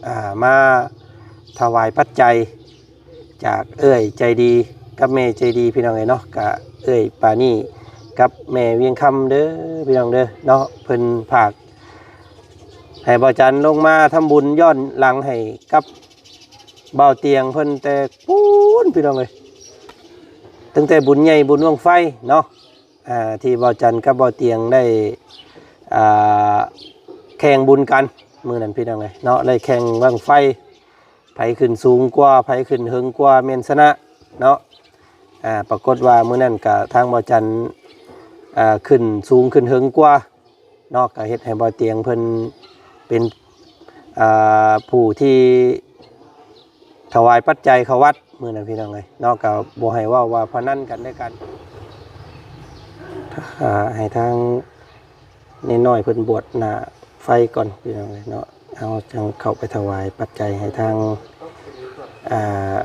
ອ່າ ມາຖວາຍປັດໄຈຈາກເອື້ອຍໃຈດີກັບແມ່ໃຈດີ ພີ່ນ້ອງເອີຍເນາະ, ກະເອື້ອຍປານີກັບແມ່ວຽງຄຳເດີ ພີ່ນ້ອງເດີເນາະ. ເພິ່ນຝາກໃຫ້ບ່າວຈັນລົງມາທຳບຸນຍ້ອນຫຼັງໃຫ້ກັບບ່າວຕຽງເພິ່ນແຕ່ປູນ ພີ່ນ້ອງເອີຍ, ຕັ້ງແຕ່ບຸນໃຫຍ່ບຸນບັ້ງໄຟເນາະ ອ່າ ທີ່ບ່າວຈັນກັບບ່າວຕຽງໄດ້ ອ່າ ແຂ່ງບຸນກັນມື້ນັ້ນ ພີ່ນ້ອງເອີຍເນາະ, ໄດ້ແຂ່ງບັ້ງໄຟ ໃຜຂຶ້ນສູງກວ່າ ໃຜຂຶ້ນເທິງກວ່າແມ່ນຊະນະເນາະ. ອ່າ ປາກົດວ່າມື້ນັ້ນກະທາງບ່າວຈັນ ອ່າ ຂຶ້ນສູງຂຶ້ນເທິງກວ່າເນາະ, ກະເຮັດໃຫ້ບ່າວຕຽງເພິ່ນເປັນ ອ່າ ຜູ້ທີ່ ຖວາຍປັດໄຈເຂົ້າວັດມື້ນັ້ນ ພີ່ນ້ອງເອີຍເນາະ, ກໍບໍ່ໃຫ້ເວົ້າວ່າພະນັນກັນແລະກັນ. ຖ້າໃຫ້ທາງນ້ອຍໆເພິ່ນບວດໜ້າໄຟກ່ອນ ພີ່ນ້ອງເອີຍເນາະ, ເຮົາຈັ່ງເຂົ້າໄປຖວາຍປັດໄຈໃຫ້ທາງ ອ່າ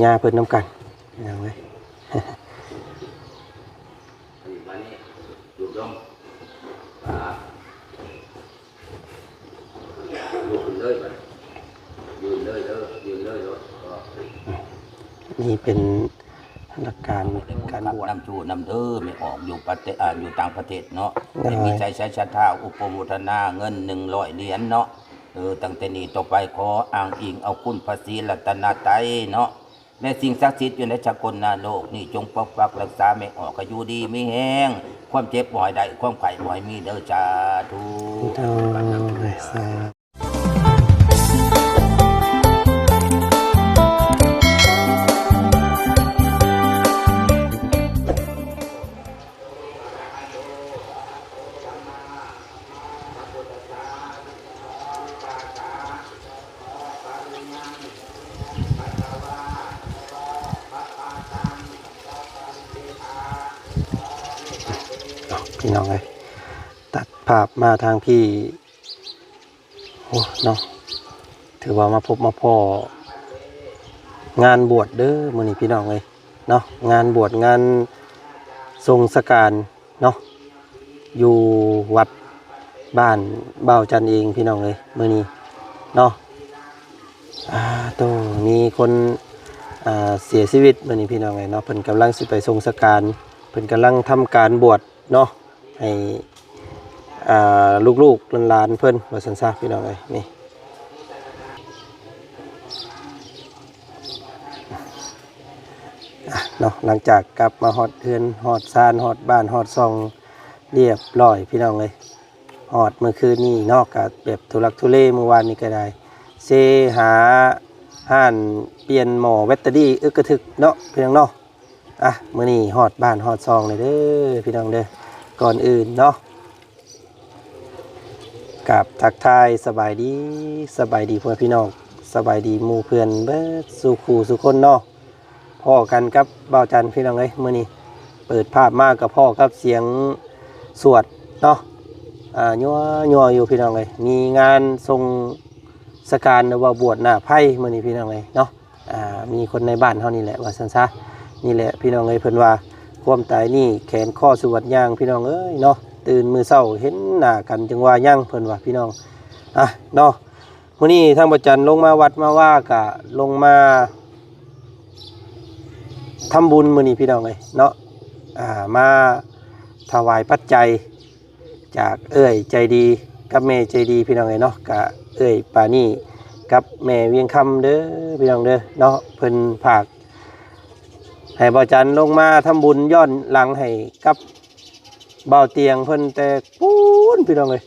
ຍ່າເພິ່ນນຳກັນ ພີ່ນ້ອງເອີຍ. ນີ້ເປັນຫຼັກການການບວດ ນຳໂຊນຳເດີ ແມ່ອອກຢູ່ປະເທດ ອ່າ ຢູ່ຕ່າງປະເທດເນາະ, ໂດຍ ແມ່ມີໃຈໃສສັດທາ ອຸປະໂມທະນາເງິນໜຶ່ງຮ້ອຍຫຼຽນເນາະ. ເອີ ຕັ້ງແຕ່ນີ້ຕໍ່ໄປ ຂໍອ້າງອີງເອົາຄຸນພະສີລັດຕະນະໄຕເນາະ ແລະ ສິ່ງສັກສິດຢູ່ໃນສາກົນນະໂລກນີ້ ຈົ່ງປົກປັກຮັກສາແມ່ອອກໃຫ້ຢູ່ດີມີແຮງ, ຄວາມເຈັບບໍ່ໃຫ້ໄດ້ ຄວາມໄຂ້ບໍ່ໃຫ້ມີເດີ ສາທຸ. ໂດຍ ສາ ພີ່ນ້ອງເອີຍ ຕັດພາບມາທາງພີ້ ໂອ້ ເນາະ ຖືວ່າມາພົບມາພໍ້ງານບວດເດີມື້ນີ້ ພີ່ນ້ອງເອີຍເນາະ, ງານບວດ ງານສົ່ງສະການເນາະ ຢູ່ວັດບ້ານບ່າວຈັນເອງ ພີ່ນ້ອງເອີຍ ມື້ນີ້ເນາະ. ອ່າ ໂຕ ມີຄົນ ອ່າ ເສຍຊີວິດມື້ນີ້ ພີ່ນ້ອງເອີຍເນາະ, ເພິ່ນກຳລັງຊິໄປສົ່ງສະການ ເພິ່ນກຳລັງທຳການບວດເນາະ ໃຫ້ ອ່າ ລູກໆຫຼານໆເພິ່ນ ວ່າຊັ້ນຊະ ພີ່ນ້ອງເອີຍ. ນີ້ ອ່ະ ເນາະ ຫຼັງຈາກກັບມາຮອດເຮືອນ ຮອດຊານ ຮອດບ້ານ ຮອດຊ່ອງ ລຽບລ້ອຍ ພີ່ນ້ອງເອີຍ. ຮອດມື້ຄືນນີ້ເນາະ ກະແບບທຸລັກທຸເລ, ມື້ວານນີ້ກະໄດ້ເຊຫາຮ້ານປ່ຽນໝໍ້ແບັດເຕີຣີອຶກກະທຶກເນາະ ພີ່ນ້ອງເນາະ. ອ່ະ ມື້ນີ້ຮອດບ້ານຮອດຊ່ອງແລ້ວເດີ ພີ່ນ້ອງເດີ. ກ່ອນອື່ນເນາະ ກາບທັກທາຍສະບາຍດີ ສະບາຍດີພໍ່ແມ່ພີ່ນ້ອງ ສະບາຍດີໝູ່ເພື່ອນເບິດສູ່ຄູ່ສູ່ຄົນເນາະ. ພໍ້ກັນກັບບ່າວຈັນ ພີ່ນ້ອງເອີຍ, ມື້ນີ້ເປີດພາບມາກໍພໍ້ກັບສຽງສວດເນາະ ອ່າ ຍົວໆຢູ່ ພີ່ນ້ອງເອີຍ. ມີງານສົ່ງສະການ ຫຼືວ່າບວດໜ້າໄພມື້ນີ້ ພີ່ນ້ອງເອີຍເນາະ. ອ່າ ມີຄົນໃນບ້ານເຮົານີ້ແຫຼະ ວ່າຊັ້ນຊະ. ນີ້ແຫຼະ ພີ່ນ້ອງເອີຍ, ເພິ່ນວ່າຄວາມຕາຍນີ້ແຂນຄໍສະຫວັດຍ່າງ ພີ່ນ້ອງເອີຍເນາະ. ຕື່ນມື້ເຊົ້າເຫັນໜ້າກັນຈຶ່ງວ່າຍັງ ເພິ່ນວ່າ ພີ່ນ້ອງ ອ່ະ ເນາະ. ມື້ນີ້ທາງບ່າວຈັນລົງມາວັດມາວາ ກະລົງມາທຳບຸນມື້ນີ້ ພີ່ນ້ອງເອີຍເນາະ. ອ່າ ມາຖວາຍປັດໄຈຈາກເອື້ອຍໃຈດີກັບແມ່ໃຈດີ ພີ່ນ້ອງເອີຍເນາະ, ກະເອື້ອຍປານີກັບແມ່ວຽງຄຳເດີ ພີ່ນ້ອງເດີເນາະ. ເພິ່ນຝາກໃຫ້ບ່າວຈັນລົງມາທຳບຸນຍ້ອນຫຼັງໃຫ້ກັບບ່າວຕຽງເພິ່ນແຕ່ປູນ ພີ່ນ້ອງເອີຍ,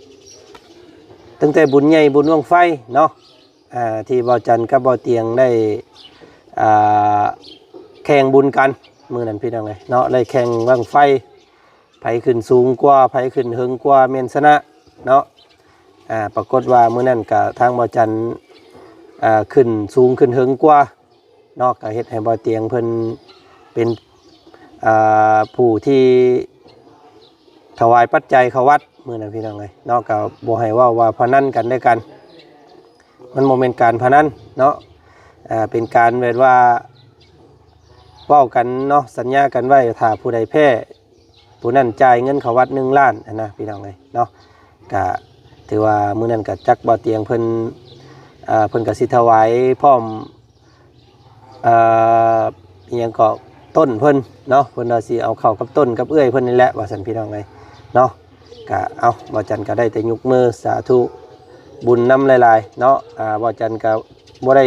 ຕັ້ງແຕ່ບຸນໃຫຍ່ບຸນບັ້ງໄຟເນາະ ອ່າ ທີ່ບ່າວຈັນກັບບ່າວຕຽງໄດ້ ອ່າ ແຂ່ງບຸນກັນມື້ນັ້ນ ພີ່ນ້ອງເອີຍເນາະ, ໄດ້ແຂ່ງບັ້ງໄຟ ໃຜຂຶ້ນສູງກວ່າ ໃຜຂຶ້ນເທິງກວ່າແມ່ນຊະນະເນາະ. ອ່າ ປາກົດວ່າມື້ນັ້ນກະທາງບ່າວຈັນ ອ່າ ຂຶ້ນສູງຂຶ້ນເທິງກວ່າ ເນາະ ກໍເຮັດໃຫ້ບ່າວຕຽງເພິ່ນເປັນ ອ່າ ຜູ້ທີ່ຖວາຍປັດໄຈເຂົ້າວັດມື້ນັ້ນ ພີ່ນ້ອງເອີຍເນາະ. ກໍບໍ່ໃຫ້ເວົ້າວ່າພະນັນກັນແລະກັນ, ມັນບໍ່ແມ່ນການພະນັນເນາະ, ອ່າ ເປັນການແບບວ່າເວົ້າກັນເນາະ, ສັນຍາກັນໄວ້ ຖ້າຜູ້ໃດແພ້ ຜູ້ນັ້ນຈ່າຍເງິນເຂົ້າວັດໜຶ່ງລ້ານຫັ້ນນະ ພີ່ນ້ອງເອີຍເນາະ. ກະ ຖືວ່າມື້ນັ້ນກໍຈັກບໍ່ຕຽງເພິ່ນ ເອີ່ ເພິ່ນກໍຊິຖວາຍພ້ອມ ເອີ່ ອີ່ຫຍັງກໍຕົ້ນເພິ່ນເນາະ ເພິ່ນວ່າຊິເອົາເຂົ້າກັບຕົ້ນກັບເອື້ອຍເພິ່ນນີ້ແຫຼະ ວ່າຊັ້ນພີ່ນ້ອງເອີຍເນາະ. ກະເອົາ ບ່າວຈັນກໍໄດ້ແຕ່ຍົກມືສາທຸບຸນນຳຫຼາຍໆເນາະ. ອ່າ ບ່າວຈັນກໍບໍ່ໄດ້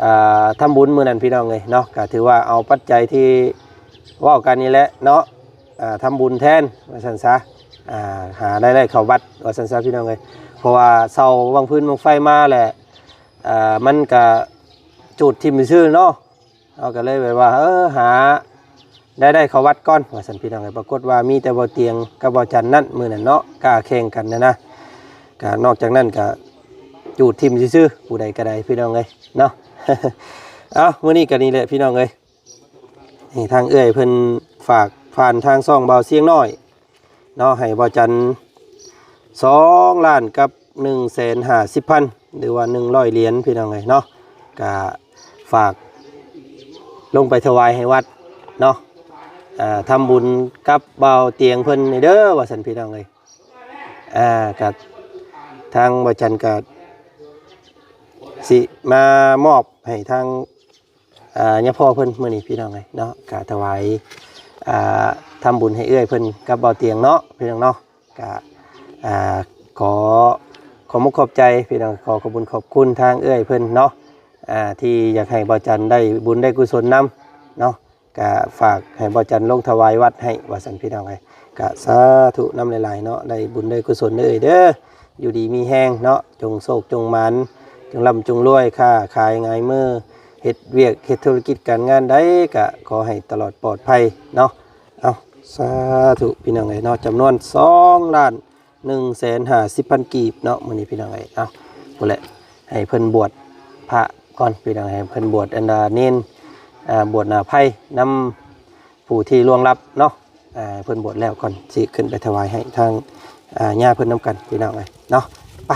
ອ່າ ທຳບຸນມື້ນັ້ນພີ່ນ້ອງເອີຍເນາະ ກໍຖືວ່າເອົາປັດໄຈທີ່ເວົ້າກັນນີ້ແຫຼະເນາະ ອ່າ ທຳບຸນແທນວ່າຊັ້ນຊະ ອ່າ ຫາລາຍໄດ້ເຂົ້າວັດວ່າຊັ້ນຊະພີ່ນ້ອງເອີຍ. ເພາະວ່າເຊົ່າບັ້ງຟືນບັ້ງໄຟມາແຫຼະ ອ່າ ມັນກະຈູດຖິ້ມຊື່ໆເນາະ ເຮົາກໍເລີຍແບບວ່າ ເອີ ຫາລາຍໄດ້ເຂົ້າວັດກ່ອນວ່າຊັ້ນພີ່ນ້ອງເອີຍ. ປາກົດວ່າມີແຕ່ບ່າວຕຽງກັບບ່າວຈັນນັ້ນມື້ນັ້ນເນາະ ກ້າແຂ່ງກັນນະນະ ກະນອກຈາກນັ້ນກະຈູດຖິ້ມຊື່ໆ ຜູ້ໃດກໍໄດ້ພີ່ນ້ອງເອີຍເນາະ. ເອົາ ມື້ນີ້ກໍນີ້ແຫຼະພີ່ນ້ອງເອີຍ ນີ້ທາງເອື້ອຍເພິ່ນຝາກຜ່ານທາງຊ່ອງບ່າວຊຽງນ້ອຍເນາະ ໃຫ້ບ່າວຈັນສອງລ້ານກັບໜຶ່ງແສນຫ້າສິບພັນ ຫຼືວ່າໜຶ່ງຮ້ອຍຫຼຽນພີ່ນ້ອງເອີຍເນາະ. ກະຝາກລົງໄປຖວາຍໃຫ້ວັດເນາະ ອ່າ ທຳບຸນກັບບ່າວຕຽງເພິ່ນນີ້ເດີ ວ່າຊັ້ນພີ່ນ້ອງເອີຍ. ອ່າ ກະທາງບ່າວຈັນກະຊິມາມອບໃຫ້ທາງ ອ່າ ຍາພໍ່ເພິ່ນມື້ນີ້ພີ່ນ້ອງເອີຍເນາະ ກະຖວາຍ ອ່າ ທຳບຸນໃຫ້ເອື້ອຍເພິ່ນກັບບ່າວຕຽງເນາະ ພີ່ນ້ອງເນາະ. ກະ ອ່າ ຂໍ ຂອບມຸກຂອບໃຈພີ່ນ້ອງ ຂໍຂອບບຸນຂອບຄຸນທາງເອື້ອຍເພິ່ນເນາະ ອ່າ ທີ່ຢາກໃຫ້ບ່າວຈັນໄດ້ບຸນໄດ້ກຸສົນນຳເນາະ. ກະຝາກໃຫ້ບ່າວຈັນລົງຖວາຍວັດໃຫ້ວ່າຊັ້ນພີ່ນ້ອງເອີຍ. ກະສາທຸນຳຫຼາຍໆເນາະ ໄດ້ບຸນໄດ້ກຸສົນເດີເອື້ອຍເດີ ຢູ່ດີມີແຮງເນາະ ຈົ່ງໂຊກຈົ່ງໝານ ຈົ່ງລ່ຳຈົ່ງລວຍ ຄ້າຂາຍຫງາຍມື ເຮັດວຽກເຮັດທຸລະກິດການງານໃດກະຂໍໃຫ້ຕະຫຼອດປອດໄພເນາະ. ເອົາ ສາທຸພີ່ນ້ອງເອີຍເນາະ ຈຳນວນສອງລ້ານ ໜຶ່ງແສນຫ້າສິບພັນກີບເນາະ ມື້ນີ້ພີ່ນ້ອງເອີຍ. ເອົາ ພຸ້ນແຫຼະ ໃຫ້ເພິ່ນບວດພະກ່ອນພີ່ນ້ອງ ໃຫ້ເພິ່ນບວດອັນດາເນນ ອ່າ ບວດໜ້າໄພນຳຜູ້ທີ່ລ່ວງລັບເນາະ ອ່າ ໃຫ້ເພິ່ນບວດແລ້ວກ່ອນ ຊິຂຶ້ນໄປຖວາຍໃຫ້ທາງ ອ່າ ຍ່າເພິ່ນນຳກັນພີ່ນ້ອງເອີຍເນາະ. ໄປ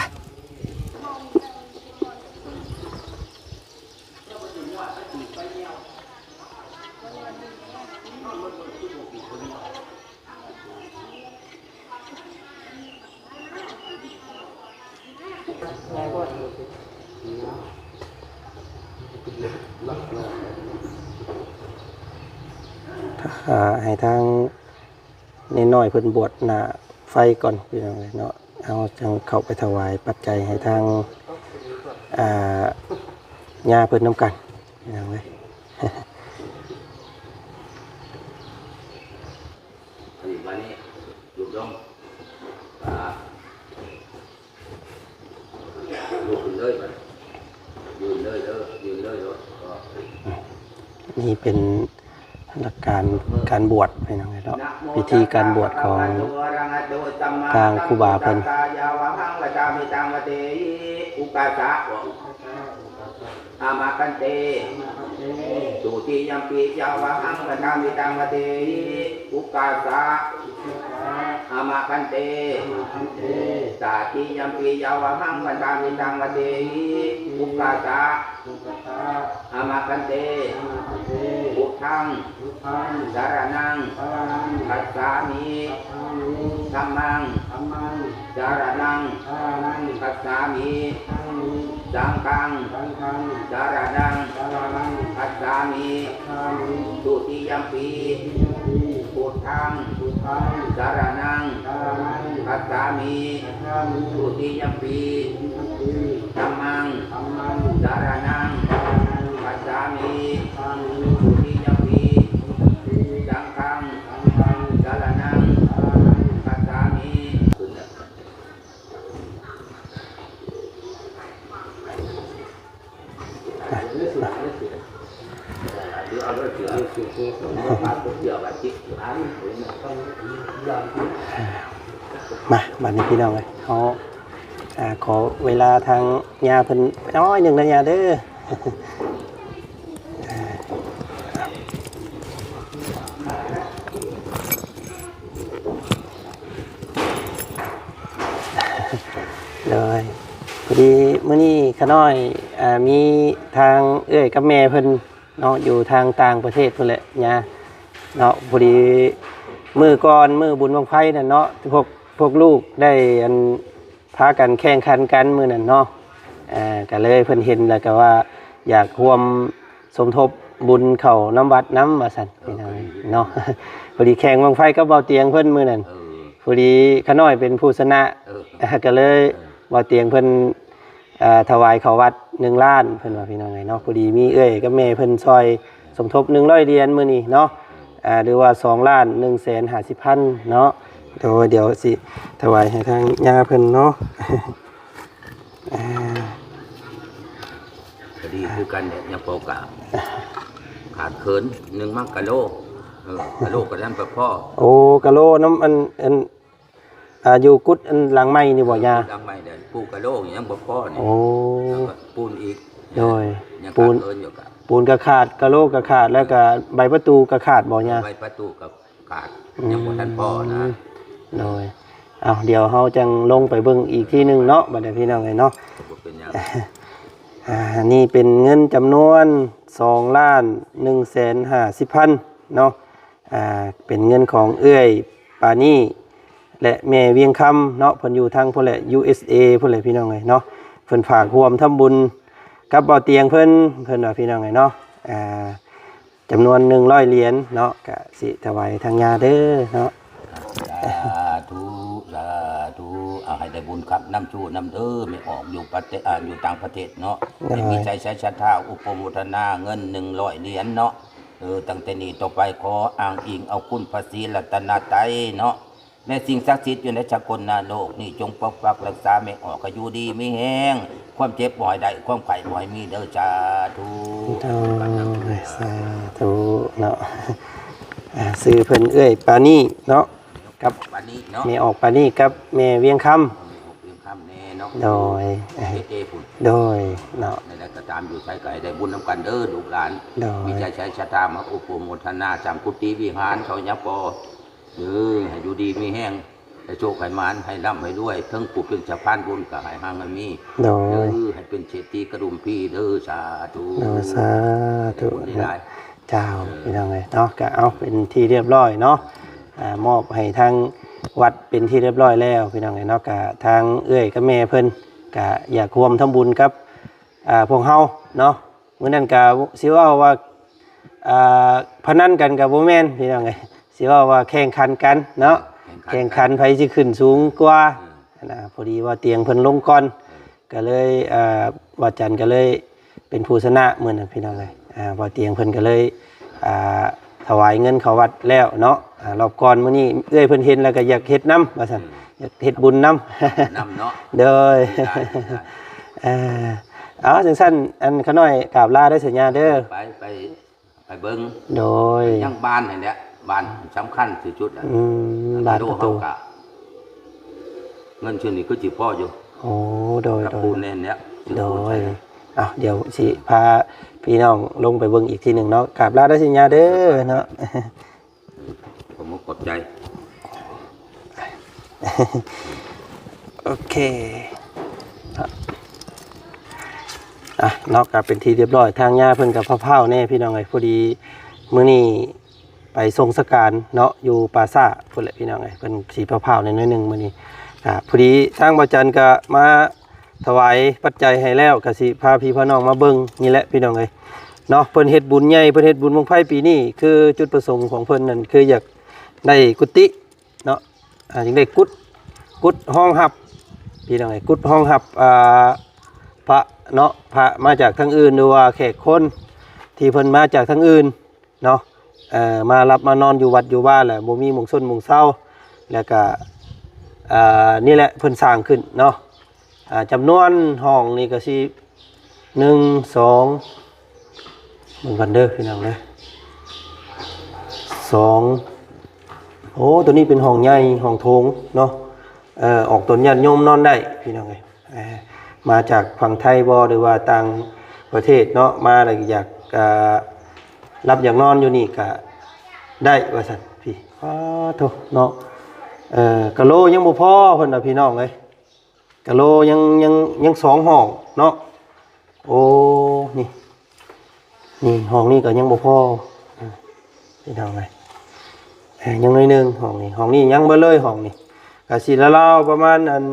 ຖ້າໃຫ້ທາງ ເນນນ້ອຍເພິ່ນບວດໜ້າໄຟກ່ອນພີ່ນ້ອງເອີຍເນາະ ເຮົາຈັ່ງເຂົ້າໄປຖວາຍປັດໄຈໃຫ້ທາງ ອ່າ ຍ່າເພິ່ນນຳກັນພີ່ນ້ອງເອີຍ. ອັນນີ້ ບາດນີ້ ລູກນ້ອງ ອ່າ ລຸກຂຶ້ນເລີຍບາດນີ້ ຢືນເລີຍເດີ ຢືນເລີຍໂລດ. ນີ້ເປັນຫຼັກການການບວດພີ່ນ້ອງເອີຍເນາະ ພິທີການບວດຂອງທາງຄູບາເພິ່ນ. ອາມະພັນເຕ ທຸຕິຍຳປີ ຍາວະຫັງ ວັດຖາມິ ຕັງ ວັດເທຫິ ໂອກາສະ. ອາມະພັນເຕ ຕະຕິຍຳປີ ຍາວະຫັງ ວັດຖາມິ ຕັງ ວັດເທຫິ ໂອກາສະ. ອາມະພັນເຕ ພຸດທັງ ສະລະນັງ ຄັດສາມິ ທຳມັງ ສະລະນັງ ຄັດສາມິ ສັງຄັງ ສະລະນັງ ຄັດສາມິ ທຸຕິຍຳປີ ພຸດທັງ ສະລະນັງ ຄັດສາມິ ທຸຕິຍຳປີ ທຳມັງ ສະລະນັງ ຄັດສາມິ ທຸຕິຍຳປີ ສັງຄັງ ສະລະນັງ ຄັດສາມິ. ມາ ບາດນີ້ພີ່ນ້ອງເອີຍ ເຮົາ ອ່າ ຂໍເວລາທາງຍ່າເພິ່ນໜ້ອຍໜຶ່ງນະຍ່າເດີ. ໂດຍ ພໍດີມື້ນີ້ຂ້ານ້ອຍ ອ່າ ມີທາງເອື້ອຍກັບແມ່ເພິ່ນເນາະ ຢູ່ທາງຕ່າງປະເທດພຸ້ນແຫຼະຍ່າເນາະ. ພໍດີມື້ກ່ອນ ມື້ບຸນບັ້ງໄຟນັ້ນເນາະ ພວກ ພວກລູກໄດ້ອັນ ພາກັນແຂ່ງຂັນກັນມື້ນັ້ນເນາະ ເອີ ກໍເລີຍເພິ່ນເຫັນແລ້ວກໍວ່າຢາກຮ່ວມສົມທົບບຸນເຂົ້ານຳວັດນຳວ່າຊັ້ນ ເອີ ເນາະ ພໍດີແຂ່ງບັ້ງໄຟກັບເບົາຕຽງເພິ່ນມື້ນັ້ນ ເອີ ພໍດີຂະນ້ອຍເປັນຜູ້ຊະນະ ເອີ ກໍເລີຍ ເອີ ເບົາຕຽງເພິ່ນ ເອີ ຖວາຍເຂົ້າວັດໜຶ່ງລ້ານ ເພິ່ນວ່າ ພີ່ນ້ອງເອີຍເນາະ ພໍດີມີເອື້ອຍກັບແມ່ເພິ່ນຊ່ອຍສົມທົບໜຶ່ງຮ້ອຍຫຼຽນມື້ນີ້ເນາະ ເອີ ອາ ຫຼືວ່າສອງລ້ານໜຶ່ງແສນຫ້າສິບພັນເນາະ ໂດຍ ດຽວຊິຖວາຍໃຫ້ທາງຍ່າເພິ່ນເນາະ ອາ ກໍດີຄືກັນແຫຼະ ຍັງພໍກາ ຂາດເຂີນ ໜຶ່ງມັກກະໂລ ເອີ ກະໂລກໍຍັງບໍ່ພໍ ໂອ້ ກະໂລນຳອັນ ອັນ ອ່າ ຢູ່ກຸດອັນຫຼັງໃໝ່ນີ້ບໍ່ ເອີ ຍ່າ? ກຸດຫຼັງໃໝ່ເດ້ ປູກະໂລຍັງບໍ່ພໍນີ້ ໂອ້ ແລ້ວກໍປູນອີກ ໂດຍ ຍັງຂາດເຂີນຢູ່ກະ ປູນກໍຂາດ ກະໂລກໍຂາດ ແລ້ວກໍໃບປະຕູກໍຂາດບໍ່ ຍ່າ? ໃບປະຕູກໍຂາດ ອືມ ຍັງບໍ່ທັນພໍນະ ໂດຍ ເອົາ ດຽວເຮົາຈັ່ງລົງໄປເບິ່ງອີກທີໜຶ່ງເນາະ ບັດນີ້ພີ່ນ້ອງເອີຍເນາະ ບໍ່ເປັນຫຍັງ ອ່າ ນີ້ເປັນເງິນຈຳນວນສອງລ້ານໜຶ່ງແສນຫ້າສິບພັນເນາະ ອ່າ ເປັນເງິນຂອງເອື້ອຍປານີ ແລະ ແມ່ວຽງຄຳເນາະ ເພິ່ນຢູ່ທາງພຸ້ນແຫຼະ ຢູເອສເອ ພຸ້ນແຫຼະ ພີ່ນ້ອງເອີຍເນາະ ເພິ່ນຝາກຮ່ວມທຳບຸນກັບເບົາຕຽງເພິ່ນ ເພິ່ນວ່າ ພີ່ນ້ອງເອີຍເນາະ ອ່າ ຈຳນວນໜຶ່ງຮ້ອຍຫຼຽນເນາະ ກະຊິຖວາຍທາງຍ່າເດີເນາະ ສາທຸ ສາທຸ ເອົາໃຫ້ໄດ້ບຸນຄັບນຳຊູນຳເດີ ແມ່ອອກຢູ່ປະເທດ ອ່າ ຢູ່ຕ່າງປະເທດເນາະ ໂດຍ ໃຫ້ມີໃຈໃສສັດທາ ອຸປະໂມທະນາເງິນໜຶ່ງຮ້ອຍຫຼຽນເນາະ ເອີ ຕັ້ງແຕ່ນີ້ຕໍ່ໄປ ຂໍອ້າງອີງເອົາຄຸນພະສີລັດຕະນະໄຕເນາະ ແລະ ສິ່ງສັກສິດຢູ່ໃນສາກົນນະໂລກນີ້ ຈົ່ງປົກປັກຮັກສາແມ່ອອກໃຫ້ຢູ່ດີມີແຮງ ຄວາມເຈັບບໍ່ໃຫ້ໄດ້ ຄວາມໄຂ້ບໍ່ໃຫ້ມີເດີ ສາທຸ ໂອ້ຍ ສາທຸເນາະ ອ່າ ຊື່ເພິ່ນເອື້ອຍປານີເນາະ ກັບປານີເນາະ ແມ່ອອກປານີກັບແມ່ວຽງຄຳ ແມ່ອອກວຽງຄຳແນ່ເນາະ ໂດຍ ເຮັດເອພຸ້ນ ໂດຍເນາະ ໃດໆກໍຕາມ ຢູ່ໃສກໍໃຫ້ໄດ້ບຸນນຳກັນເດີລູກຫຼານ ໂດຍ ມີໃຈໃສສັດທາມາອຸປະໂມທະນາສ້າງກຸຕິວິຫານເຂົາຍາພໍ ເອີ ໃຫ້ຢູ່ດີມີແຮງ ໃຫ້ໂຊກໃຫ້ໝານ ໃຫ້ລ່ຳໃຫ້ລວຍ ເຖິງຜູ້ເປັນສະພານບຸນກໍໃຫ້ຮັ່ງໃຫ້ມີ ໂດຍ ເອີ ໃຫ້ເປັນເສດຖີກະດຸມພີເດີ ສາທຸ ໂດຍ ສາທຸ ໃຫ້ໄດ້ບຸນຫຼາຍໆ ເຈົ້າ ເອີ ພີ່ນ້ອງເອີຍເນາະ ກໍເອົາເປັນທີ່ຮຽບຮ້ອຍເນາະ ອ່າ ມອບໃຫ້ທາງວັດເປັນທີ່ຮຽບຮ້ອຍແລ້ວ ພີ່ນ້ອງເອີຍເນາະ ກໍທາງເອື້ອຍກັບແມ່ເພິ່ນກໍຢາກຮ່ວມທຳບຸນກັບ ອ່າ ພວກເຮົາເນາະ ມື້ນັ້ນກໍຊິເວົ້າວ່າ ອ່າ ພະນັນກັນກໍບໍ່ແມ່ນ ພີ່ນ້ອງເອີຍ ຊິເວົ້າວ່າແຂ່ງຂັນກັນເນາະ ແຂ່ງຂັນກັນ ແຂ່ງຂັນໃຜຊິຂຶ້ນສູງກວ່າ ເອີ ຫັ້ນນະ ພໍດີວ່າຕຽງເພິ່ນລົງກ່ອນ ເອີ ກໍເລີຍ ອ່າ ວ່າຈັນກໍເລີຍເປັນຜູ້ຊະນະມື້ນັ້ນ ພີ່ນ້ອງເອີຍ ອ່າ ວ່າຕຽງເພິ່ນກໍເລີຍ ອ່າ ຖວາຍເງິນເຂົ້າວັດແລ້ວເນາະ ອ່າ ລອບກ່ອນມື້ນີ້ເອື້ອຍເພິ່ນເຫັນແລ້ວກໍຢາກເຮັດນຳວ່າຊັ້ນ ເອີ ຢາກເຮັດບຸນນຳ ນຳເນາະ ໂດຍ ໄດ້ ໄດ້ ເອີ ເອົາ ຈັ່ງຊັ້ນ ອັນ ຂ້ານ້ອຍກາບລາເດີສັນຍາເດີ ໄປ ໄປ ໄປເບິ່ງ ໂດຍ ຍັງບ້ານຫັ້ນແຫຼະ ບ້ານສຳຄັນທີ່ສຸດລະ ອືມ ບ້ານປະຕູ ເຮົາກະ ເງິນຊຸດນີ້ຄືຊິພໍຢູ່ ໂອ້ ໂດຍ ກັບ ໂດຍ ປູນແນ່ນແຫຼະ ໂດຍ ເອົາ ດຽວຊິພາພີ່ນ້ອງລົງໄປເບິ່ງອີກທີໜຶ່ງເນາະ ກາບລາເດີສັນຍາເດີເນາະ. ຂອບອົກຂອບໃຈ ໂອເຄ ອ່ະເນາະ ກໍເປັນທີ່ຮຽບຮ້ອຍ ທາງຍ່າເພິ່ນກໍພ້າວໆແດ່ພີ່ນ້ອງເອີຍ ພໍດີມື້ນີ້ໄປສົ່ງສະການເນາະ ຢູ່ປ່າຊ້າພຸ້ນແຫຼະພີ່ນ້ອງເອີຍ ເພິ່ນຊິພ້າວໆແດ່ໜ້ອຍໜຶ່ງມື້ນີ້ ກໍພໍດີທາງບ່າວຈັນກໍມາ ຖວາຍປັດໄຈໃຫ້ແລ້ວ ກະຊິພາພີ່ພານ້ອງມາເບິ່ງນີ້ແຫຼະພີ່ນ້ອງເອີຍເນາະ ເພິ່ນເຮັດບຸນໃຫຍ່ ເພິ່ນເຮັດບຸນບັ້ງໄຟປີນີ້ ຄືຈຸດປະສົງຂອງເພິ່ນນັ້ນ ຄືຢາກໄດ້ກຸຕິເນາະ ອ່າ ຢາກໄດ້ກຸດ ກຸດຮອງຮັບພີ່ນ້ອງເອີຍ ກຸດຮອງຮັບ ອ່າ ພະເນາະ ພະມາຈາກທາງອື່ນ ຫຼືວ່າແຂກຄົນທີ່ເພິ່ນມາຈາກທາງອື່ນ ເນາະ ເອີ ມາຫຼັບມານອນຢູ່ວັດຢູ່ວາ ແລ້ວບໍ່ມີໝ່ອງຊົນໝ່ອງເຊົາ ແລ້ວກະ ເອີ ນີ້ແຫຼະເພິ່ນສ້າງຂຶ້ນເນາະ ອ່າ ຈຳນວນຫ້ອງນີ້ກະຊິ ໜຶ່ງ ສອງ ເບິ່ງກັນເດີພີ່ນ້ອງເດີ ສອງ ໂອ້ ໂຕນີ້ເປັນຫ້ອງໃຫຍ່ ຫ້ອງໂຖງເນາະ ເອີ ອອກຕົນຍາດໂຍມນອນໄດ້ພີ່ນ້ອງເອີຍ. ເອີ ມາຈາກຝັ່ງໄທບໍ່ ຫຼືວ່າຕ່າງປະເທດເນາະ ມາແລ້ວຢາກ ເອີ ຫຼັບຢາກນອນຢູ່ນີ້ກະໄດ້ວ່າຊັ້ນ ພີ່ ປາໂທ້ເນາະ ເອີ ກະໂລຍັງບໍ່ພໍເພິ່ນວ່າພີ່ນ້ອງເອີຍ ກະໂລຍັງ ຍັງ ຍັງສອງຫ້ອງເນາະ ໂອ້ ນີ້ ນີ້ຫ້ອງນີ້ກໍຍັງບໍ່ພໍ ເອີ ພີ່ນ້ອງເອີຍ ເອີ ຍັງໜ້ອຍໜຶ່ງຫ້ອງນີ້ ຫ້ອງນີ້ຍັງເບິດເລີຍ ຫ້ອງນີ້ກະຊິລາວໆປະມານອັນ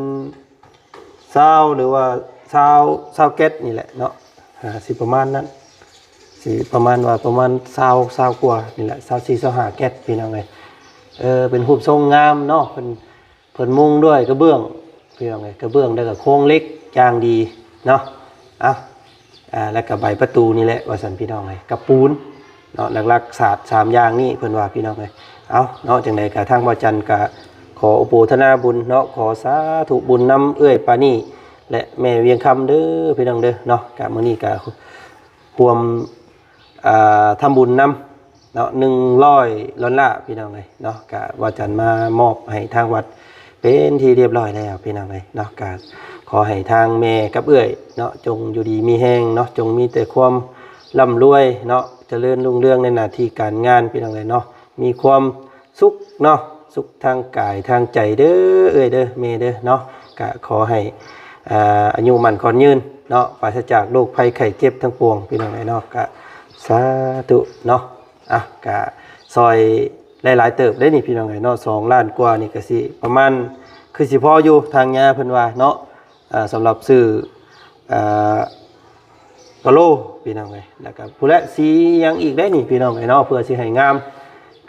ຊາວ ຫຼືວ່າຊາວ ຊາວແກັດນີ້ແຫຼະເນາະ ອ່າ ຊິປະມານນັ້ນ ຊິປະມານວ່າປະມານຊາວ ຊາວກວ່ານີ້ແຫຼະ ຊາວສີ່ ຊາວຫ້າແກັດ ພີ່ນ້ອງເອີຍ. ເອີ ເປັນຮູບຊົງງາມເນາະ ເພິ່ນ ເພິ່ນມຸງດ້ວຍກະເບື້ອງ ພີ່ນ້ອງເອີຍ ກະເບື້ອງ ແລ້ວກະໂຄງເຫຼັກຢ່າງດີເນາະ. ເອົາ ອ່າ ແລ້ວກະໃບປະຕູນີ້ແຫຼະວ່າຊັ້ນ ພີ່ນ້ອງເອີຍ ກັບປູນເນາະ ຫຼັກໆສາດສາມຢ່າງນີ້ ເພິ່ນວ່າ ພີ່ນ້ອງເອີຍ. ເອົາເນາະ ຈັ່ງໃດກະທາງບ່າວຈັນກະຂໍອະໂມທະນາບຸນເນາະ ຂໍສາທຸບຸນນຳເອື້ອຍປານີ ແລະ ແມ່ວຽງຄຳເດີ ພີ່ນ້ອງເດີເນາະ. ກະມື້ນີ້ກະຮ່ວມ ອ່າ ທຳບຸນນຳ ເນາະ ໜຶ່ງຮ້ອຍດອນລາ ພີ່ນ້ອງເອີຍເນາະ. ກະວ່າຈັນມາມອບໃຫ້ທາງວັດເປັນທີ່ຮຽບຮ້ອຍແລ້ວ ພີ່ນ້ອງເອີຍເນາະ. ກະຂໍໃຫ້ທາງແມ່ກັບເອື້ອຍເນາະ ຈົ່ງຢູ່ດີມີແຮງເນາະ ຈົ່ງມີແຕ່ຄວາມລ່ຳລວຍເນາະ ຈະເລີນຮຸ່ງເຮືອງໃນໜ້າທີ່ການງານ ພີ່ນ້ອງເອີຍເນາະ ມີຄວາມສຸກເນາະ ສຸກທາງກາຍທາງໃຈເດີ ເອື້ອຍເດີ ແມ່ເດີເນາະ. ກະຂໍໃຫ້ ອ່າ ອາຍຸໝັ້ນຂວັນຍືນເນາະ ປາສະຈາກໂລກໄພໄຂ້ເຈັບທັງປວງ ພີ່ນ້ອງເອີຍເນາະ. ກະສາທຸເນາະ. ອ່ະ ກະຊ່ອຍຫຼາຍໆເຕີບເດ້ນີ້ ພີ່ນ້ອງເອີຍເນາະ ສອງລ້ານກວ່ານີ້ກະຊິປະມານ ຄືຊິພໍຢູ່ ທາງຍາເພິ່ນວ່າເນາະ. ອ່າ ສຳລັບຊື້ ອ່າ ກະໂລ ພີ່ນ້ອງເອີຍ ແລ້ວກະຜູ້ແລະສີຫຍັງອີກໄດ້ນີ້ ພີ່ນ້ອງເອີຍເນາະ ເພື່ອຊິໃຫ້ງາມ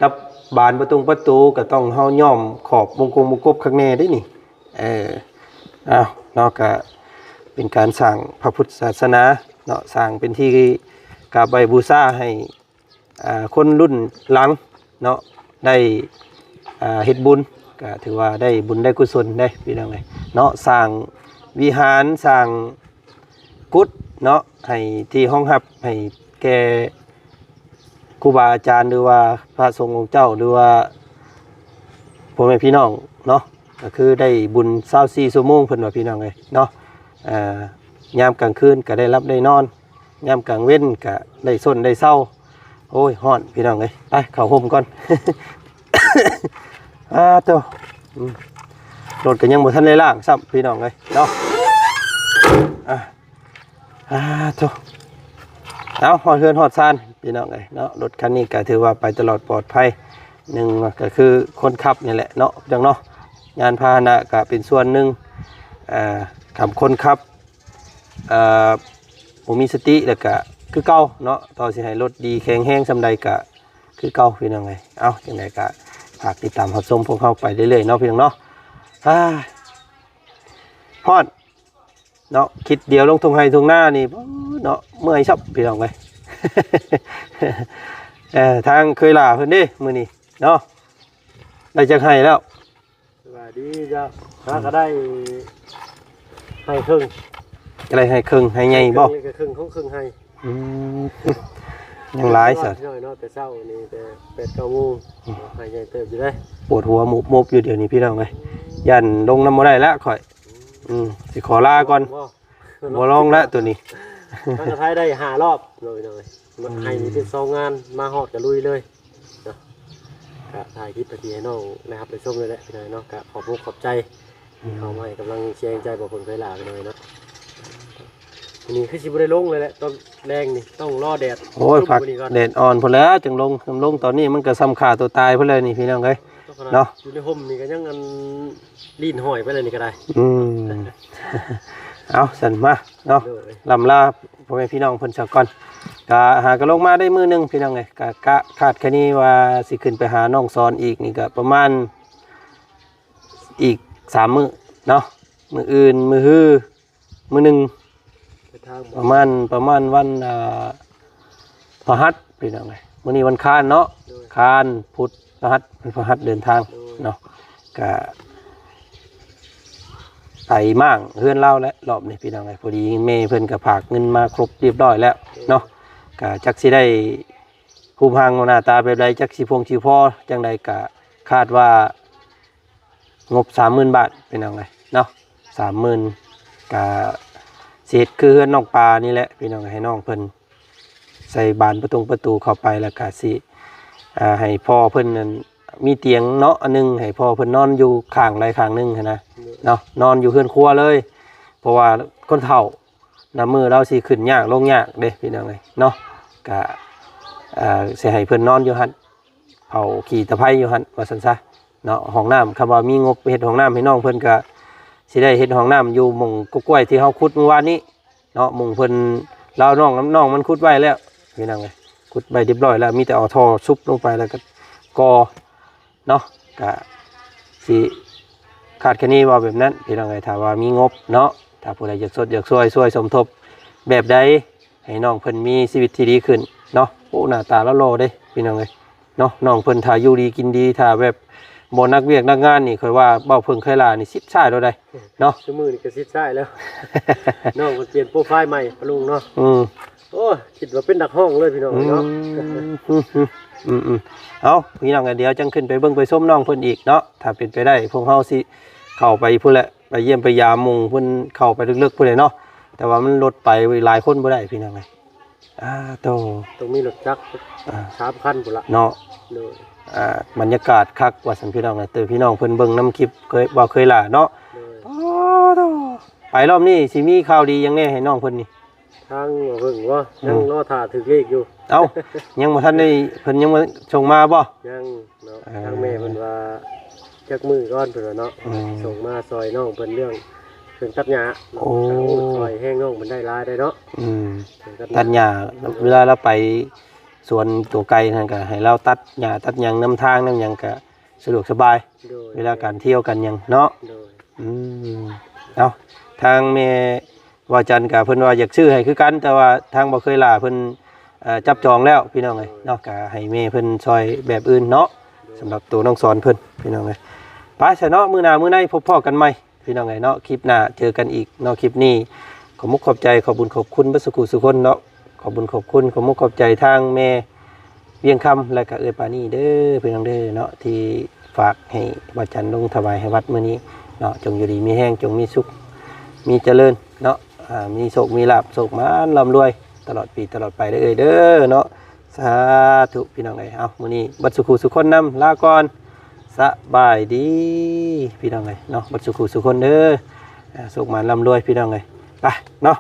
ກັບບານປະຕົງປະຕູ ກະຕ້ອງເຮົາຍ້ອມຂອບວົງກົງວົງກົບຄັກແນ່ເດ້ນີ້. ເອີ ເອົາເນາະ ກະເປັນການສ້າງພະພຸດທະສາສະໜາເນາະ ສ້າງເປັນທີ່ກາບໄຫວ້ບູຊາໃຫ້ ອ່າ ຄົນລຸ້ນຫຼັງເນາະ ໄດ້ ອ່າ ເຮັດບຸນ ກະຖືວ່າໄດ້ບຸນໄດ້ກຸສົນເດ້ ພີ່ນ້ອງເອີຍເນາະ. ສ້າງວິຫານ ສ້າງກຸດເນາະ ໃຫ້ທີ່ຮອງຮັບໃຫ້ແກ່ຄູບາອາຈານ ຫຼືວ່າພະສົງອົງເຈົ້າ ຫຼືວ່າພໍ່ແມ່ພີ່ນ້ອງເນາະ ກະຄືໄດ້ບຸນຊາວສີ່ຊົ່ວໂມງ ເພິ່ນວ່າ ພີ່ນ້ອງເອີຍເນາະ. ອ່າ ຍາມກາງຄືນກະໄດ້ຫຼັບໄດ້ນອນ ຍາມກາງເວັນກະໄດ້ຊົນໄດ້ເຊົາ. ໂອ້ຍ ຮ້ອນ ພີ່ນ້ອງເອີຍ ໄປເຂົ້າຮົ່ມກ່ອນ. ອາໂຕ ອືມ ລົດກະຍັງບໍ່ທັນໄດ້ລ້າງຊ້ຳ ພີ່ນ້ອງເອີຍເນາະ. ອາ ອາໂຕ ເອົາ ຮອດເຮືອນຮອດຊານ ພີ່ນ້ອງເອີຍເນາະ. ລົດຄັນນີ້ກະຖືວ່າໄປຕະຫຼອດປອດໄພ ໜຶ່ງກະຄືຄົນຂັບນີ້ແຫຼະເນາະ ພີ່ນ້ອງເນາະ ຍານພາຫະນະກະເປັນສ່ວນໜຶ່ງ. ອ່າ ຄັນຄົນຂັບ ເອີ ບໍ່ມີສະຕິ ແລ້ວກະຄືເກົ່າເນາະ ຕໍ່ຊິໃຫ້ລົດດີແຂງແຮງສ່ຳໃດກະຄືເກົ່າ ພີ່ນ້ອງເອີຍ. ເອົາ ຈັ່ງໃດກະຝາກຕິດຕາມຮັບຊົມພວກເຮົາໄປເລື້ອຍໆເນາະ ພີ່ນ້ອງເນາະ. ອາ ຮ້ອນເນາະ ຄິດດຽວລົງທົ່ງໄຮ່ທົ່ງນານີ້ເນາະ ເມື່ອຍຊ້ຳ ພີ່ນ້ອງເອີຍ. ເອີ ທາງເຄີຍຫຼ້າເພິ່ນເດ້ມື້ນີ້ເນາະ ໄດ້ຈັກໄຮ່ແລ້ວ? ສະບາຍດີເຈົ້າ. ຫາກະໄດ້ໄຮ່ເຄິ່ງ ກະໄດ້ໄຮ່ເຄິ່ງ ໄຮ່ໃຫຍ່ບໍ່? ໄຮ່ເຄິ່ງນີ້ກະເຄິ່ງຂອງເຄິ່ງໄຮ່. ອືມ ຍັງຫຼາຍຊະ ນ້ອຍເນາະ ແຕ່ເຊົ້ານີ້ແຕ່ແປດເກົ້າໂມງ. ອືມ ໄຮ່ໃຫຍ່ເຕີບຢູ່ເດ້. ປວດຫົວໝົບໆຢູ່ດຽວນີ້ ພີ່ນ້ອງເອີຍ ຢ້ານລົງນຳບໍ່ໄດ້ແລ້ວຂ້ອຍ. ອືມ ຊິຂໍລາກ່ອນ ບໍ່ ບໍ່ລອງແລ້ວໂຕນີ້. ທາງກະໄທໄດ້ຫ້າລອບ ພີ່ນ້ອງເອີຍ ອືມ ໄຮ່ນີ້ເປັນສອງງານ ມາຮອດກະລຸຍເລີຍ. ເນາະ ກະຖ່າຍຄລິບໄປທີ່ໃຫ້ນ້ອງໄດ້ຮັບໄດ້ຊົມເລີຍແຫຼະ ພີ່ນ້ອງເນາະ. ກະຂອບອົກຂອບໃຈ ອືມ ເຂົ້າມາໃຫ້ກຳລັງແຮງໃຈບໍ່ ຄົນເຄີຍຫຼ້າ ພີ່ນ້ອງເນາະ. ມື້ນີ້ຄືຊິບໍ່ໄດ້ລົງເລີຍແຫຼະ ຕອນແລງນີ້ຕ້ອງລໍແດດ. ໂອ້ຍ ພັກແດດອ່ອນພຸ້ນແຫຼະຈຶ່ງລົງ ລຳລົງຕອນນີ້ມັນກະສ່ຳຂ້າຕົວຕາຍພຸ້ນແຫຼະນີ້ ພີ່ນ້ອງເອີຍເນາະ. ຢູ່ໃນຮົ່ມນີ້ກະຍັງອັນ ລີ້ນຫ້ອຍໄປແລ້ວນີ້ກະໄດ້. ອືມ ເອົາ ຊັ້ນມາເນາະ ໂດຍ ລ່ຳລາພໍ່ແມ່ພີ່ນ້ອງເພິ່ນຊະກ່ອນ. ກະຫາກະລົງມາໄດ້ມື້ໜຶ່ງ ພີ່ນ້ອງເອີຍ ກະ ກະຄາດຄະເນວ່າຊິຂຶ້ນໄປຫານ້ອງສອນອີກນີ້ກະປະມານອີກສາມມື້ເນາະ ມື້ອື່ນ ມື້ຮື ມື້ໜຶ່ງ ປະມານ ປະມານວັນ ອ່າ ພະຫັດ ພີ່ນ້ອງເອີຍ. ມື້ນີ້ວັນຄານເນາະ ໂດຍ ຄານ ພຸດ ພະຫັດ ວັນພະຫັດເດີນທາງ ໂດຍ ເນາະ. ກະໄປມ້າງເຮືອນລາວແຫຼະລອບນີ້ ພີ່ນ້ອງເອີຍ. ພໍດີແມ່ເພິ່ນກະຝາກເງິນມາຄົບຮຽບຮ້ອຍແລ້ວເນາະ ກະຈັກຊິໄດ້ຮູບຮ່າງໜ້າຕາແບບໃດ ຈັກຊິພຽງຊິພໍຈັ່ງໃດ ກະຄາດວ່າ ງົບສາມໝື່ນບາດ ພີ່ນ້ອງເອີຍເນາະ ສາມໝື່ນ ກະຊິເຮັດຄືເຮືອນນ້ອງປານີ້ແຫຼະ ພີ່ນ້ອງເອີຍ. ໃຫ້ນ້ອງເພິ່ນໃສ່ບານປະຕົງປະຕູເຂົ້າໄປ ແລ້ວກະຊິ ອ່າ ໃຫ້ພໍ່ເພິ່ນນັ້ນມີຕຽງເນາະ ອັນໜຶ່ງ ໃຫ້ພໍ່ເພິ່ນນອນຢູ່ຂ້າງໃດຂ້າງໜຶ່ງຫັ້ນນະ ໂດຍ ເນາະ ນອນຢູ່ເຮືອນຄົວເລີຍ ເພາະວ່າຄົນເຖົ້າ ນຳມື້ລາວຊິຂຶ້ນຍາກລົງຍາກເດ້ ພີ່ນ້ອງເອີຍເນາະ. ກະ ເອີ ຊິໃຫ້ເພິ່ນນອນຢູ່ຫັ້ນ ເຜົາຂີ້ຕະໄພຢູ່ຫັ້ນ ວ່າຊັ້ນຊະເນາະ. ຫ້ອງນ້ຳ ຄຳວ່າມີງົບເຮັດຫ້ອງນ້ຳໃຫ້ນ້ອງເພິ່ນກະ ຊິໄດ້ເຮັດຫ້ອງນ້ຳຢູ່ໝ່ອງກະກ້ວຍທີ່ເຮົາຂຸດມື້ວານນີ້ເນາະ. ໝ່ອງເພິ່ນ ລາວນ້ອງ ນ້ອງມັນຂຸດໄວ້ແລ້ວພີ່ນ້ອງເອີຍ, ຂຸດໄວ້ຮຽບຮ້ອຍແລ້ວ ມີແຕ່ເອົາທໍ່ຊຸບລົງໄປ ແລ້ວກໍກໍ່ເນາະ. ກະຊິຄາດຄະເນວ່າແບບນັ້ນພີ່ນ້ອງເອີຍ, ຖ້າວ່າມີງົບເນາະ, ຖ້າຜູ້ໃດຢາກຊົດຢາກຊ່ວຍ ຊ່ວຍສົມທົບແບບໃດ ໃຫ້ນ້ອງເພິ່ນມີຊີວິດທີ່ດີຂຶ້ນເນາະ. ໂອ້ ໜ້າຕາລາວຫຼໍ່ເດ້ພີ່ນ້ອງເອີຍເນາະ. ນ້ອງເພິ່ນຖ້າຢູ່ດີກິນດີ ຖ້າແບບບໍ່ໜັກວຽກໜັກງານນີ້ ຂ້ອຍວ່າເວົ້າເພິ່ງໄຄລານີ້ຊິດຊາຍໂລດໃດເນາະ. ຊຸມື້ນີ້ກໍຊິດຊາຍແລ້ວ ນ້ອງເພິ່ນປ່ຽນໂປຣໄຟໃໝ່ປະລຸງເນາະ. ອືມ ໂອ້ ຄິດວ່າເປັນນັກຮ້ອງເລີຍພີ່ນ້ອງເອີຍເນາະ. ອືມ ອືມໆ ເອົາ ພີ່ນ້ອງ ດຽວຈັ່ງຂຶ້ນໄປເບິ່ງໄປຊົມນ້ອງເພິ່ນອີກເນາະ. ຖ້າເປັນໄປໄດ້ ພວກເຮົາຊິເຂົ້າໄປພຸ້ນແຫຼະ ໄປຢ້ຽມໄປຢາມໝູ່ເພິ່ນ ເຂົ້າໄປເລິກໆພຸ້ນແຫຼະເນາະ. ແຕ່ວ່າມັນລົດໄປຫຼາຍຄົນບໍ່ໄດ້ພີ່ນ້ອງເອີຍ. ອ່າ ໂຕ ຕ້ອງມີລົດຈັກ ອ່າ ສາມຄັນພຸ້ນລະເນາະ. ໂດຍ ອ່າ ບັນຍາກາດຄັກວ່າຊັ້ນພີ່ນ້ອງເອີຍ. ແຕ່ພີ່ນ້ອງເພິ່ນເບິ່ງນຳຄລິບເຄີຍ ເວົ້າເຄີຍຫຼ້າເນາະ. ໂດຍ ອໍ ໂຕ ໄປລອບນີ້ຊິມີຂ່າວດີຫຍັງແດ່ໃຫ້ນ້ອງເພິ່ນນີ້? ທາງບໍ່ເພິ່ງບໍ່ ອືມ ຍັງລໍຖ້າຖືກເລກຢູ່. ເອົ້າ ຍັງບໍ່ທັນໄດ້ ເພິ່ນຍັງບໍ່ສົ່ງມາບໍ່? ຍັງເນາະ. ເອີ ທາງແມ່ເພິ່ນວ່າຈັກມື້ກ່ອນເພິ່ນວ່າເນາະ. ອືມ ສົ່ງມາຊ່ອຍນ້ອງເພິ່ນເລື່ອງເຄື່ອງຕັດຫຍ້າເນາະ. ໂອ້ ໂອ້ ຊ່ອຍແຮງນ້ອງເພິ່ນໄດ້ຫຼາຍໄດ໋ເນາະ. ອືມ ເຄື່ອງຕັດຫຍ້າ ຕັດຫຍ້າ ເວລາລາວໄປສວນຕົວໄກນັ້ນ ກໍໃຫ້ລາວຕັດຫຍ້າຕັດຫຍັງນຳທາງນຳຫຍັງ ກໍສະດວກສະບາຍ. ໂດຍ ເວລາການທ່ຽວການຫຍັງເນາະ. ໂດຍ ອືມ ເອົ້າ ທາງແມ່ ວາຈັນກະເພິ່ນວ່າຢາກຊື້ໃຫ້ຄືກັນ ແຕ່ວ່າທາງບໍ່ເຄີຍຫຼ້າເພິ່ນ ເອີ ຈັບຈອງແລ້ວພີ່ນ້ອງເອີຍເນາະ. ກະໃຫ້ແມ່ເພິ່ນຊ່ອຍແບບອື່ນເນາະ. ສຳລັບໂຕນ້ອງສອນເພິ່ນພີ່ນ້ອງເອີຍ. ໄປຊະເນາະ ມື້ໜ້າມື້ໃນພົບພໍ້ກັນໃໝ່ພີ່ນ້ອງເອີຍເນາະ. ຄລິບໜ້າເຈີກັນອີກເນາະ. ຄລິບນີ້ຂອບມຸກຂອບໃຈ ຂອບບຸນຂອບຄຸນເບິດສູ່ຄູ່ສູ່ຄົນເນາະ. ຂອບບຸນຂອບຄຸນ ຂອບມຸກຂອບໃຈທາງແມ່ ວຽງຄຳ ແລະກະເອື້ອຍປານີເດີພີ່ນ້ອງເດີເນາະ ທີ່ຝາກໃຫ້ວາຈັນລົງຖວາຍໃຫ້ວັດມື້ນີ້ເນາະ. ຈົ່ງຢູ່ດີມີແຮງ ຈົ່ງມີສຸກມີຈະເລີນເນາະ. ອ່າ ມີໂຊກມີລາບ ໂຊກໝານ ລ່ຳລວຍຕະຫຼອດປີຕະຫຼອດໄປເດີເອື້ອຍເດີເນາະ. ສາທຸພີ່ນ້ອງເອີຍ. ເອົ້າ ມື້ນີ້ເບິດສູ່ຄູ່ສູ່ຄົນນຳ ລາກ່ອນ ສະບາຍດີພີ່ນ້ອງເອີຍເນາະ. ເບິດສູ່ຄູ່ສູ່ຄົນເດີ ອ່າ ໂຊກໝານ ລ່ຳລວຍພີ່ນ້ອງເອີຍ. ໄປເນາະ.